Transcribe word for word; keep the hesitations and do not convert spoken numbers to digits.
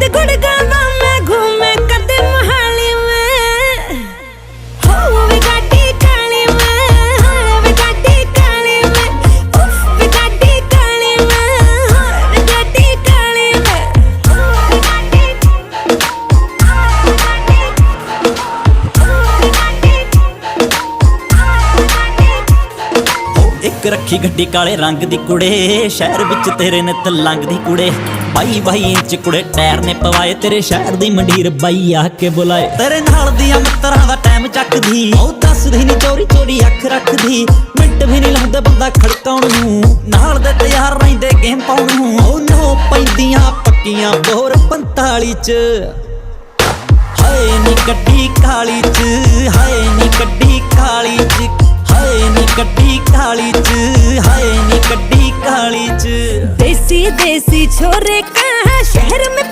गुड़गावा में घूमे कदे मोहाली में। हो वे गाड़ी काली में, हो वे गाड़ी काली में, उफ वे गाड़ी काली में, हो वे गाड़ी काली में, हो वे गाड़ी, हो वे गाड़ी, हो वे गाड़ी। ਇੱਕ ਰੱਖੀ ਗੱਡੀ ਕਾਲੇ ਰੰਗ ਦੀ ਕੁੜੇ, ਸ਼ਹਿਰ ਵਿੱਚ ਤੇਰੇ ਨਿੱਤ ਲੰਘਦੀ ਕੁੜੇ। ਬਾਈ ਬਾਈ ਇੰਚ ਕੁੜੇ ਟਾਇਰ ਨੇ ਪਵਾਏ, ਤੇਰੇ ਸ਼ਹਿਰ ਦੀ ਮੰਡੀਰ ਬਾਈ ਆ ਕੇ ਬੁਲਾਏ। ਤੇਰੇ ਨਾਲ ਦੀਆਂ ਮਿੱਤਰਾਂ ਦਾ ਟਾਈਮ ਚੱਕਦੀ, ਉਹ ਦੱਸਦੀ ਨਹੀਂ ਚੋਰੀ ਚੋਰੀ ਅੱਖ ਰੱਖਦੀ। ਮਿੰਟ ਵੀ ਨਹੀਂ ਲਾਉਂਦਾ ਬੰਦਾ ਖੜਕਾਉਣ ਨੂੰ, ਨਾਲ ਦੇ ਤਿਆਰ ਰਹਿੰਦੇ ਗੇਮ ਪਾਉਣ ਨੂੰ। ਉਹ ਨੋ ਪੈਂਦੀਆਂ ਪੱਕੀਆਂ ਬੋਰ ਪੰਤਾਲੀ ਚ। ਹਾਏ ਨੀ ਗੱਡੀ ਕਾਲੀ ਚ, ਹਾਏ ਨੀ ਗੱਡੀ ਕਾਲੀ ਚ, ਹਾਏ ਨੀ ਗੱਡੀ ਕਾਲੀ ਚ, ਹਾਏ ਨੀ ਗੱਡੀ ਕਾਲੀ ਚ। देसी देसी छोरे कहाँ शहर में